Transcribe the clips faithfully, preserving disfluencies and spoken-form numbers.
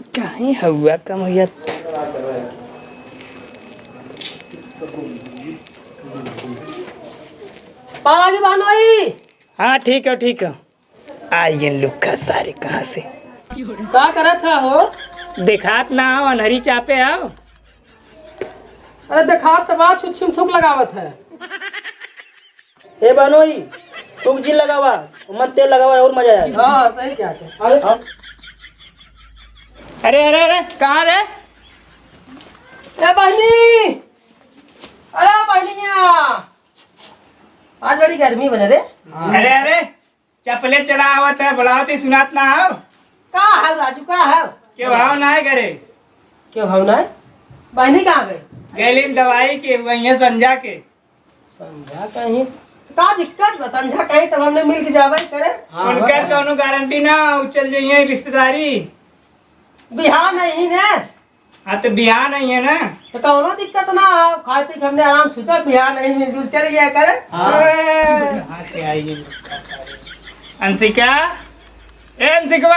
कहीं हउआ कम हुआ। पाला की बहनोई। हाँ, ठीक है, ठीक है। आइए लुक्खा सारे कहाँ से? का करत है हो? देखात ना हो, अन्हरी चापे हो। अरे देखात तो बा, छुच्छी में थूक लगावत है। ए बहनोई, थूक जिन लगावा, ओमन तेल लगावा और मजा आए। हाँ, सही कहत है। अरे हम अरे, अरे, अरे, कहाँ रे? ए बहनी, अरे बहनिया, आज बड़ी गर्मी बने रे। अरे, अरे, चपले चला आवत है, बुलावत ही सुनात ना हो। का है राजू, का है? केहू हउ ना है घरे? केहू हउ ना है? बहनी कहाँ गई? गैलिन दवाई के, वहीं है संझा के। संझा कहीं? का दिक्कत बा? संझा कहीं तब हमने मिल के जावे करे। हाँ, उनकर हाँ। कौनो गारंटी ना, उ चल जाइए रिश्तेदारी। बिहान नहीं ने। हाँ, तो बिहान नहीं है ना। तो कौनो दिक्कत ना हो, खाए पी के हमने आराम सुता, बिहान नहीं मिलजुल चल गया करे। हाँ। हाँ। कहाँ से आई ये लुक्खा सारे? अंशिका, ए अंशिकवा।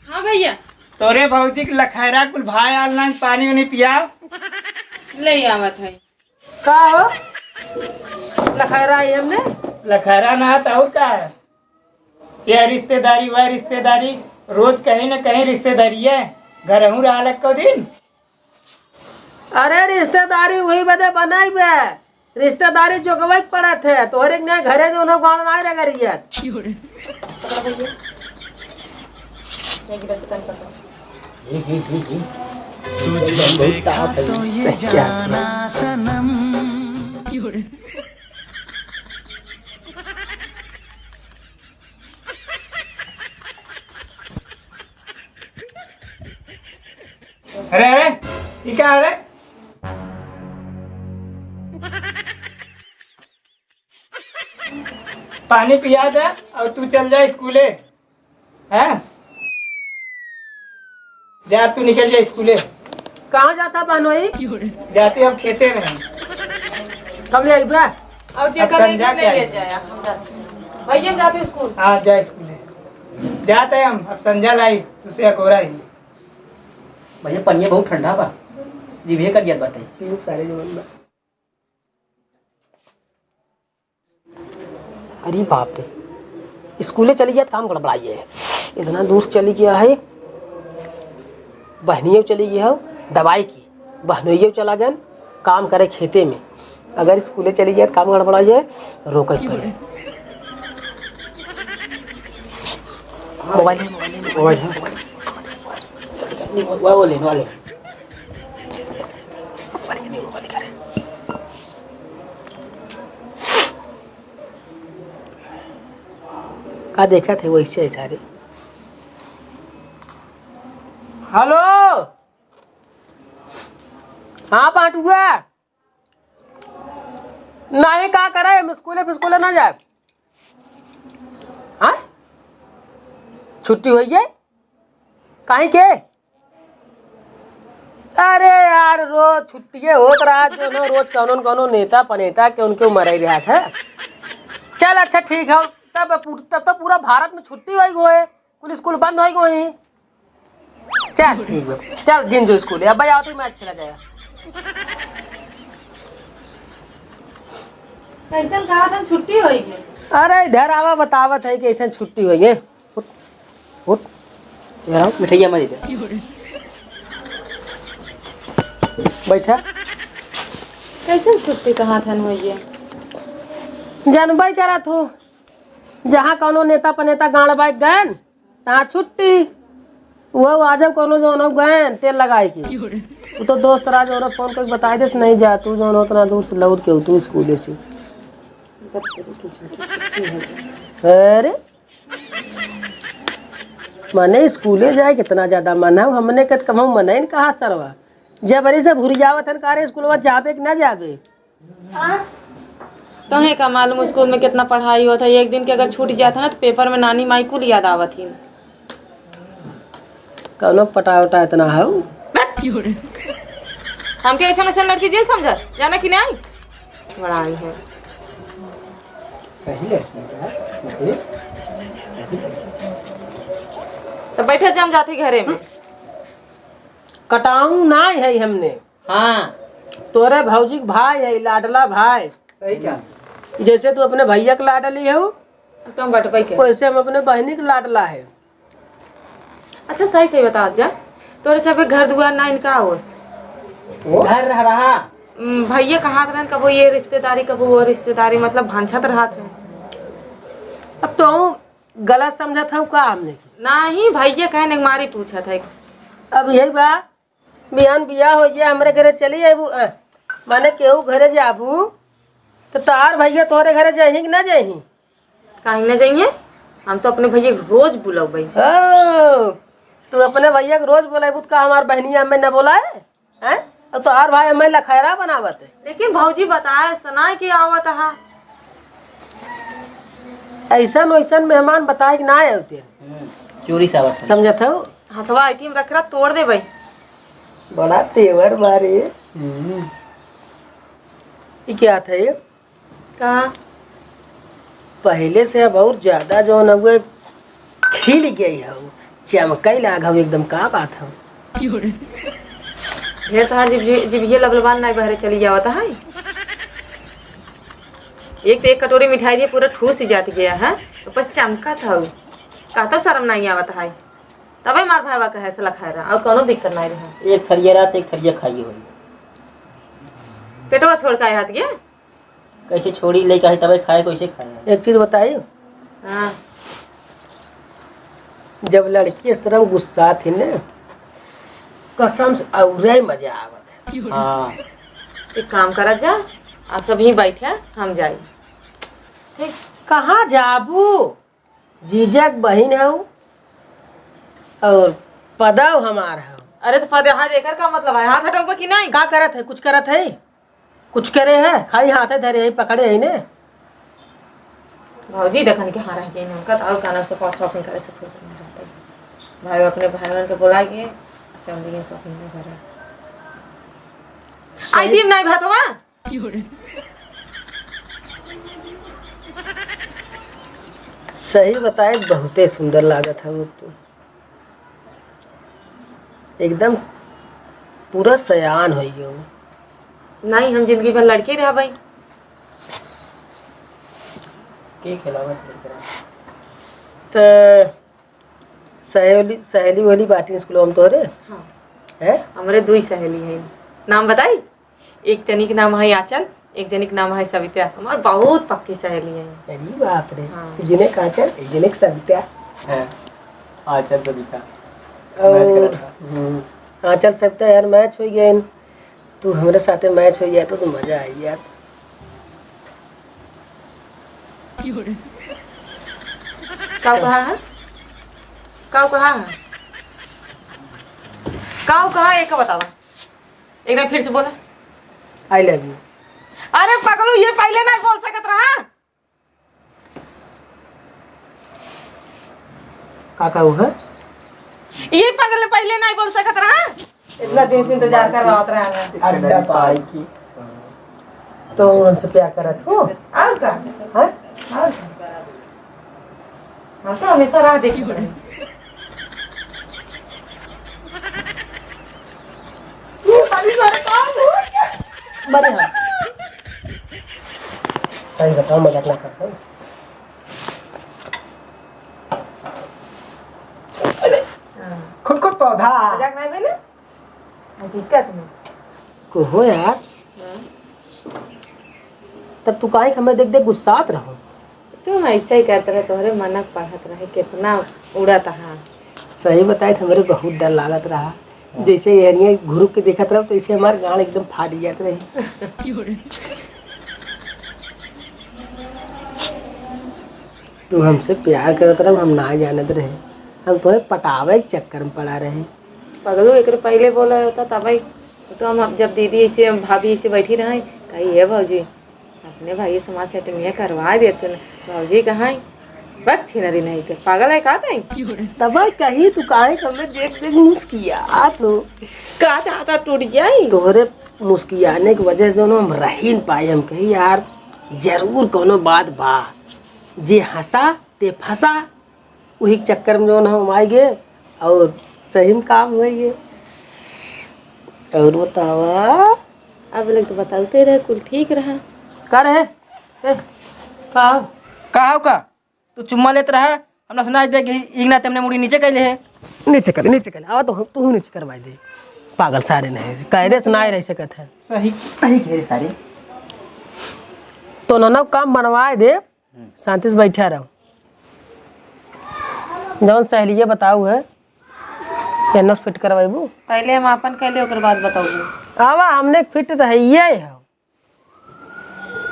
हाँ भैया। तोरे भौजी के लखैरा कुल भाई आल ना, पानी उनी पियाओ। ले आवत है। का हो? लखैरा आई हमने? लखैरा ना त और का है? यह रिश्तेदारी, वह रिश्तेदारी, रोज कहीं न कहीं रिश्तेदारी है। घरहूँ रहल एको दिन। अरे रिश्तेदारी वही बदे बनाई बे, रिश्तेदारी जोगवे के पड़त है। तोहरे के नहीं घरे जो उन्हों गाँव ना रह गरियत। तुझे देखा तो ये जाना सनम। अरे, अरे, ये क्या है रे? पानी पिया दे और तू चल जा स्कूले। हैं? जा, तू निकल जा स्कूले। कहाँ जाता बहनोई? जाते हम खेते में। कब ले आइबा? और अब जेकर संझा नहीं के ले आइबा। जाया। भैया जाते स्कूल। हाँ, जा स्कूले। जाते हम, अब संझा लाई, तुसे अकोरा ही। भैया, पनिया बहुत ठंडा बा, जीभिए कट जात बाटे। पीऊ सारे जवन बा। अरे बाप रे, स्कूले चली जात काम गड़बड़ाई है। इतना दूर से चली गया है, बहनियों चली गई है दवाई की, बहनोइयों चला गए काम करे खेते में। अगर स्कूले चली जाए, काम गड़बड़ा जाए, रोके के पड़े। मोबाइल है, मोबाइल है, मोबाइल है, मोबाइल। मोबाइल ले, मोबाइल ले। का देखत है वैसे है सारे। हेलो, हाँ पांडुआ, नहीं, का करे, हम स्कूले फिस्कूले ना जाए। हाँ, छुट्टी होई गई, काहे के? अरे यार, रोज छुट्टिए होत रहा, जो न रोज कौनो न कौनो नेता पनेता के उनके उमर ही रहा था। चल अच्छा ठीक है, तब पू-, तब तो पूरा भारत में छुट्टी होई गई है, कुल स्कूल बंद होई गई। चल ठीक बा, चल जिन जो स्कूल है, अब भाई आवत ही मैच खेला जाएगा। कैसन कहा था छुट्टी होई गई? अरे इधर आवा, बतावत है कि ऐसन छुट्टी होई गई। उठ, उठ। इधर आओ, मिठाइया मत इधर। बैठा। कैसन छुट्टी कहा था होई गई? जानबे करा तू, जहाँ कौनो नेता पनेता गाड़ बाइक गए, तहाँ छुट्टी। वो आ जाओ कोनो जौन हो गए तेल लगाए के। वो तो दोस्त रहा जौन फोन करके बताए देस, "नहीं जा, तू जौन उतना दूर से लौट के हो, तू स्कूले से।" अरे, मने स्कूले जाए कितना ज्यादा मन है, हमने के तो कमाऊ मन है न कहा सरवा। जबरी से भूल जावत हन, का रे स्कूलवा जाबे कि ना जाबे? तोहे का मालूम स्कूल में कितना पढ़ाई होत है, एक दिन के अगर छूट जात है ना तो पेपर में नानी माई कुल याद आवत ही। कौनो पटा उटा इतना है? हमके ऐसा ऐसा लड़की जिन समझा, जाना कि नहीं? बड़ा आई है। सही है, सही है, सही है। तो बैठे जम जाती घरे में। कटाऊ नाहीं है हमने। हाँ। तोरे भौजी के भाई है, लाडला भाई। सही कहा। जैसे तू अपने भैया के लाडली हो, तुम बटबई के। वैसे हम अपने बहिनी के लाडला है। अच्छा, सही सही बता जा, तोरे सब घर दुआर ना इनका होस? घर रह रहा। हम्म, भैया कहात रहन, कबो ये रिश्तेदारी, कबो वो रिश्तेदारी, मतलब भंछत रहत है। अब तो गलत समझत हऊ का हमने? नाहीं, भैया कहने के मारी पूछत है। अब यही बा, बिहान बियाह हो जाए, हमरे घरे चली आबू, अ, माने केहू घरे जाबू, तो तोहार भैया तोहरे घरे जाही कि ना जाही? काहे न जाइए, हम तो अपने भैया के रोज बुलौबै। ओ, तू अपने भैया के रोज बोलेबू, तो का हमार बहनिया हमें न बोलाए? हैं? और तोहार भाई हमें लखैरा बनावत है। लेकिन भौजी बताए सुनाए के आवत हा। ऐसन वैसन मेहमान बताए के ना आवते। हम्म, चोरी से आवत है। समझत हो? हथवा आई थी, हम रख रहा, तोड़ दे भाई। बड़ा तेवर मारे। हम्म। ये क्या था ये? का? पहिले से अब और ज्यादा जौन हउए खिल गई हऊ, चमकई लाग हऊ एकदम, का बात हऊ? ढेर तहार जिभ-, जिभिये लबलबान नाई बहरे चली जावत है। एक तो एक कटोरी मिठाई दिए पूरा ठूस ही जात गया है, ऊपर चमकत हऊ, कहतो शर्म नाई आवत है। तबे मार भाईवा कहे से लखाए रहा, और कौनो दिक्कत नाई रहा। एक थरिया रात, एक थरिया खाई होई। पेटवा छोड़ के आए हाथ गया। कैसे छोड़ी, लेके आई तबे खाए, कैसे खाए? एक चीज बताई। हाँ। जब लड़की इस तरह गुस्सा थी ने, कसम से औरे मजा आवत है। हाँ। एक काम करा जा, आप सब यहीं बैठे, हम जाई। ठीक। कहाँ जाबू? जीजा के बहिन हऊ और पदव हमार हऊ। अरे तो पदव, हाथ एकर का मतलब है? हाथ हटौबा कि नहीं? का करत है? कुछ करत है? कुछ करे है? खाली हाथे धरे है, पकड़े है ने। भौजी देखन के हाँ रह गई, हमका तो और कानन से पास shopping करे से फुर्सत नहीं रहता है। भाई अपने भाईवन के बुला के चल दिए shopping में करे। आई सही। दिम नहीं भातवा। सही बताए, बहुते सुंदर लागत है वो तो। एकदम पूरा सयान होइ गयो। नहीं, हम जिंदगी भर लड़के रहबै। के खिलावत लड़के रहा? त सहेली, सहेली वहेली बाटिन स्कूल में तोहरे? हाँ। हैं? हमरे दुई सहेली हैं। नाम बताई? एक जनी के नाम है आंचल, एक जनी के नाम है सविता। हमार बहुत पक्की सहेली है। अरे बाप रे। हाँ। एक जने के आंचल, एक जने के सविता। हाँ, आंचल सविता। और match करत बा। हम्म, आंचल सविता यार match हो गया। तू हमरे साथे match हो जाए तो, तो मजा आई यार। का कहा है? का कहा है? का कहा है, एक बतावा। एक बार फिर से बोला। I love you। अरे पगलू, ये पहिले नहीं बोल सकत रहा। का कहू है? ये पगल पहिले नहीं बोल सकत रहा। इतना दिन से इंतजार करवावत रहा ना। अड्डा पाई की। तो उनसे प्यार करत हो? और का? हाँ? और का? हम तो हमेशा राह देखी पड़े। ये वाली बात काम हो गया। बड़े हाँ। सही बताओ, मजाक ना करता हूँ। अरे, हाँ। खुट खुट पौधा। मजाक नहीं बने? हकीकत में। को हो यार? हाँ। तब तू काहे के हमें देख देख गुस्सात रहो? तू ऐसे ही करत रहे, तोहरे मनक पढ़त रहे, कितना उड़त हा। सही बताए तो हमरे बहुत डर लागत रहा। हाँ। जैसे ये हरिया घुरुक के देखत रहो, तो ऐसे हमार गांड एकदम फाट जात रहे। तू हमसे प्यार करत रहो, हम ना जानत रहे, हम तोहे पटावे के चक्कर में पड़ा रहे। पगलू, एकरे पहिले बोला होता तबई तो हम, जब दीदी ऐसे, भाभी ऐसे बैठी रहे, कही, "हे भौजी, अपने भाई समाज से तुम ये करवा देते ना।" भौजी कहाँ, बक छिनरी नहीं थे, पागल है का तई? तबई कही, तू काहे के हमें देख देख मुस्कियात हो? का चाहता टूट जाई? तोहरे मुस्कियाने की वजह से हम रही न पाए। हम कही, यार, जरूर कोनो बात बा। जे हंसा ते फंसा, वही चक्कर में जौन हम आइ गए और सही में काम होइ गए। और बतावा? अब लग तो बताऊ तेरे कुल ठीक रहा। का रहे? ए, का हो? का हो का? तू चुम्मा लेत रहा, हमरा से नाई देख, इगना तेमने मुड़ी नीचे कैले है। नीचे कर, नीचे कर। आवा तो हम, तू नीचे करवाई दे। पागल सारे नहीं, कायदे से नाई रह सकत है। सही, सही कह रहे सारे। तो ननौ काम बनवाए दे, शांति से बैठा रहो। जौन सहेलिया बताऊ है, एनस फिट करवाइबू। पहले हम आपन कैले, ओकर बाद बताऊ। आवा, हमने फिट तो है, ये है।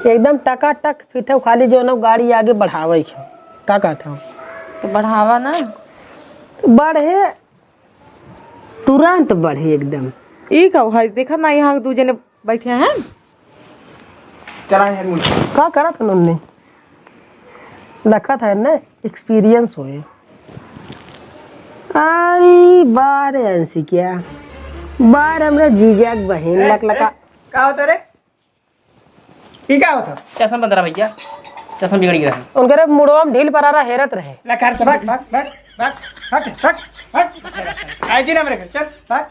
एकदम टकाटक फिट है, खाली जौन गाड़ी आगे बढ़ावे है। का कहत हो? तो बढ़ावा ना। बढ़े, तुरंत बढ़े एकदम। ई का भाई, देखा ना, यहाँ दू जने बैठे हैं। चला यार मुझे। का करत हन उनने? देखत है ना, experience होए। अरे बार अंशिका, बार हमरा जीजा के बहिन ए, लकलका। ए, का होता रे? ई का होता? चश्मा बंद रहा भैया, चश्मा बिगड़ गया है। उनकरे मुड़वा में ढील परा रहा, हेरत रहे। ला कार से भाग, भाग, भाग, भाग, भाग, भाग, भाग। आई जी ना मेरे घर, चल, भाग।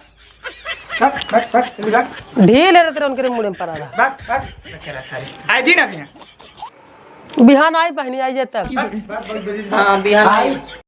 भाग, भाग, भाग, जल्दी भाग। ढील हेरत रहे, उनकरे मुड़े में परा रहा। भाग, भाग। आई जी ना भैया। बिहान आई बहनी, आई जाता। भाग, भाग, भाग, जल्दी भाग। हाँ, बिहान आई। आई।